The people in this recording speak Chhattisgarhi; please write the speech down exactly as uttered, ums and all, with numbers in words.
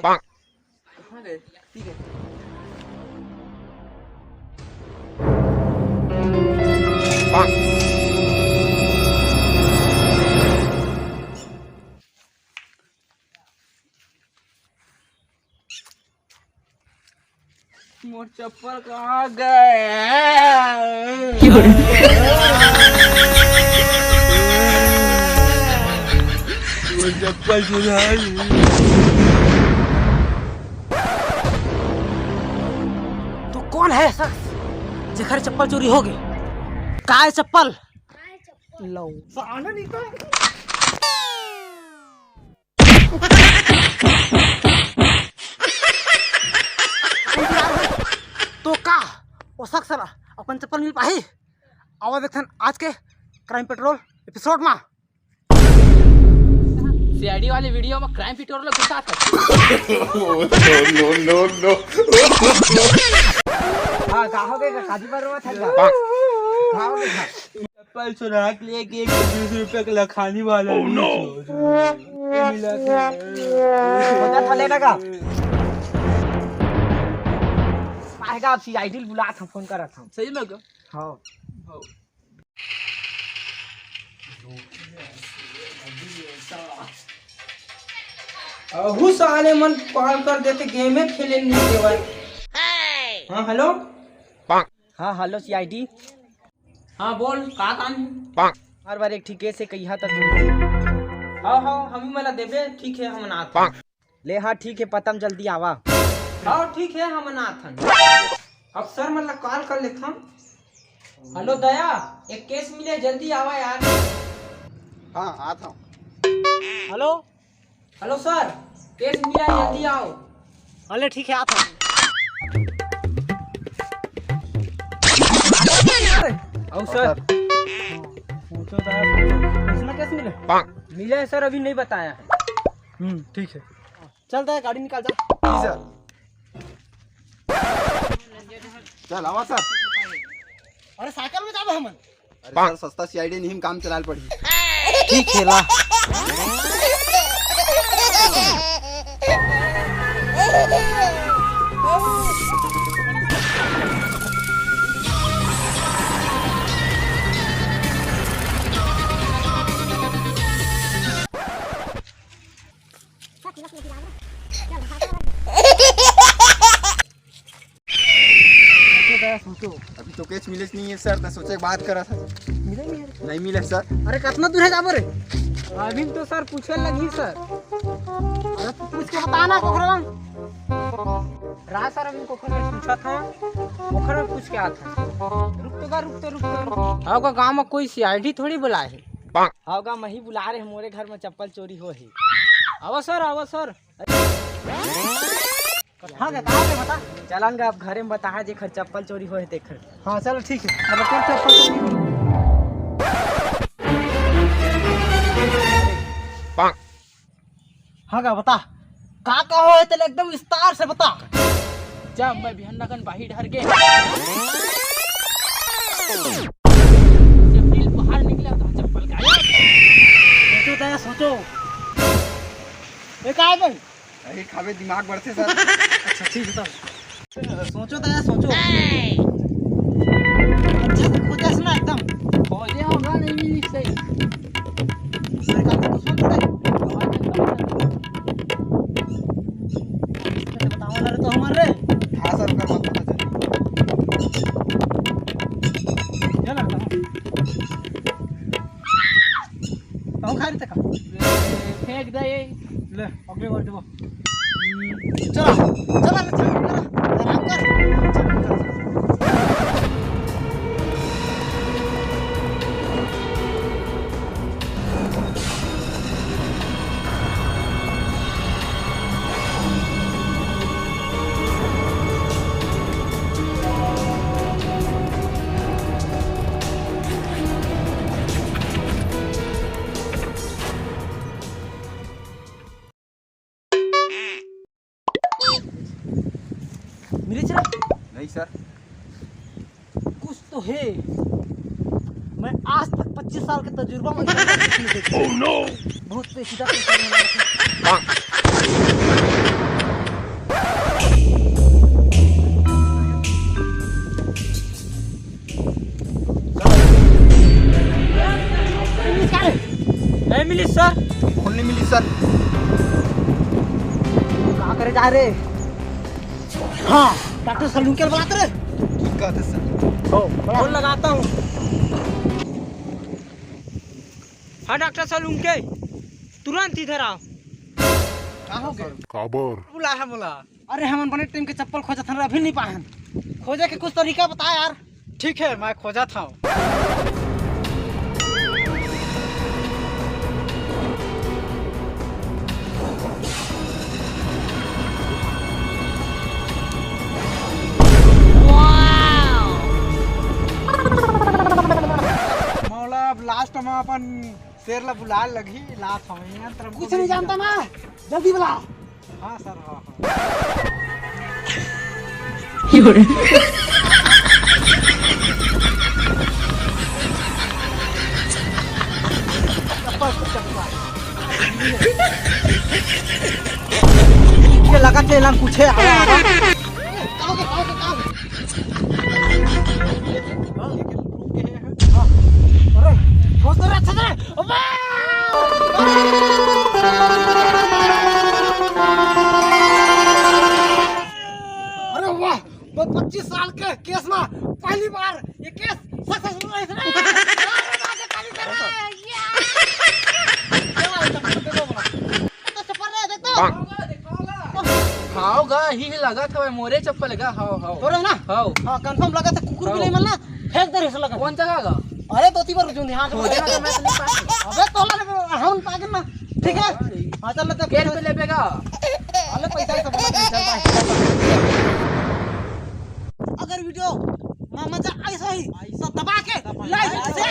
कहाँ गए? ठीक है। मोर चप्पल कहाँ गए? मोर चप्पल चुरा ली। तू कौन है शख्स, जेकर चप्पल चोरी हो गए? का है चप्पल? लो। साला नहीं तो। तो का ओ शख्स ला अपन चप्पल मिल पाही? आवा देखथन आज के क्राइम पेट्रोल एपिसोड मा। सीआईडी वाले वीडियो में क्राइम पेट्रोल ला गुस्सा था। No, no, no, no। हाँ, का हो गए? काजी पर रोवा था का? का हो गए? चप्पल सुराख लेके एक सौ बीस रुपए के लखानी वाला। Oh, no। ये मिला था। पता था लेना का? आएगा, अब सीआईडी बुला था, फोन करा था। सही में का? हाँ। हाँ। अहू साले मन कॉल कर देते, गेमे खेले नहीं देवय। हाँ, हेलो। हाँ, हेलो सीआईडी। हाँ, बोल, का काम हे? हर बार एक ठीके से कहिया त तू। हाँ, हाँ, हम ही मला देबे, ठीक है, हम आत हन। ले हाँ, ठीक है, पता म जल्दी आवा। हाँ, ठीक है, हम आत हन। अब सर मन ला कॉल कर लेथन। हेलो दया, एक केस मिले, जल्दी आवा यार। हाँ, आत हूँ। हेलो। हेलो सर, केस मिला, जल्दी आओ। अरे ठीक है, आता हूँ। आओ सर। सर। पूछो तो यार, पूछो। इसमें केस मिले? मिला है सर, अभी नहीं बताया है। हम्म, ठीक है। चल दया, गाड़ी निकाल जा। जी सर। चल आवा सर। अरे साइकिल में जाबो हमन। अरे सर, सस्ता सीआईडी नहीं, काम चलाल पड़ी। ठीक है, ला। सोचो दया, सोचो। अभी तो केस मिले नहीं है सर, तो सोचे बात करा था। मिले नहीं है। नहीं मिले सर। अरे कितना दूर है जाबो रे? अभी तो सर पूछे लगी सर। अरे तो पूछ के बता ना कोखरवा। रा सर, अभी कोखर से पूछा था, कोखर में पूछ के आता। रुक तो गा, रुक तो, रुक तो, रुक। आपका गांव में कोई सीआईडी थोड़ी बुलाए है। हाँ गा, मही बुला रहे, मोरे घर में चप्पल चोरी हो है। आवा सर, आवा सर। हाँ गा, कहाँ पे बता? चलन गा, अब घरे में बताहा जेखर चप्पल चोरी होए तेखर। हाँ चलो ठीक है। मतलब कौन चप्पल चोरी होए? हाँ गा, बता। का का होए तेला एकदम विस्तार से बता। जब मैं बिहन्ना कन बाही डहर के सेफ्टी बाहर निकला तो चप्पल गायब। सोचो दया, सोचो। ए, का है भाई? अरे खाबे दिमाग बढ़ते सर। अच्छा ठीक है, तब सोचो दया, सोचो। अच्छा से खोजे ना एकदम। खोजे होगा नहीं मिली सही। सर का तो कुछ पता है। बताओ ना रे, तो हमारे। हाँ सर, कर मत पता चले। क्या लगता है? कहूँ खा रही था का? फेंक दे ये। ले, अगले बार देबो। चला, चला, चला, चला, आराम कर। चल, चल, चल। मिर्च? नहीं सर। कुछ तो है। मैं आज तक पच्चीस साल के तजुर्बा में कुछ नहीं देखा। Oh no! बहुत पेचीदा पेचीदा बना रखे। मिली सर। फोन नहीं मिली सर। का करे जा रे? हाँ, डॉक्टर सलून के बुलाते रे। ठीक कहते सर। हो, फोन लगाता हूँ। हाँ डॉक्टर सलून के, तुरंत इधर आओ। का हो गया? काबर? बुला है बोला। अरे हमन बने टाइम के चप्पल खोजत हन, अभी नहीं पाहन। खोजे के कुछ तरीका बता यार। ठीक है, मैं खोजत हूँ। मौला, अब लास्ट में अपन शेर ला बुलाए लगही, लात हवे यंत्र कुछ नहीं जानता ना, जल्दी बुला। हाँ सर, हाँ, हाँ। ये लगा थे ना कुछ है, आवा, आवा। अरे, बहुत सारे अच्छा था। अबे! अरे वाह, मैं पच्चीस साल के केस में पहली बार ये केस सक्सेसफुल है इसमें। अरे, बात है, ताली दे रहे हैं। या! तो चप्पल रहे, देख तो। हाव गा, ही, ही लगत हवय, मोरे चप्पल गा, हाव, हाव। तोरे ना? हाव। हाँ, कंफर्म लगत हे, कुकुर हाव। बिलाई मन ना फेंक दे रहिस लगत। कौन जगह गा? अरे, तो तीबर जून, यहाँ से खोजे ना तो मैं तो नहीं पास। अबे, तोला रे, हम पागल ना। ठीक है? हाँ, चल, ले, केन पे लेबे गा? अरे, पैसा ही सब बना दे, चल, बाय। अगर वीडियो मा मजा आई सही, तो दबा के like, share,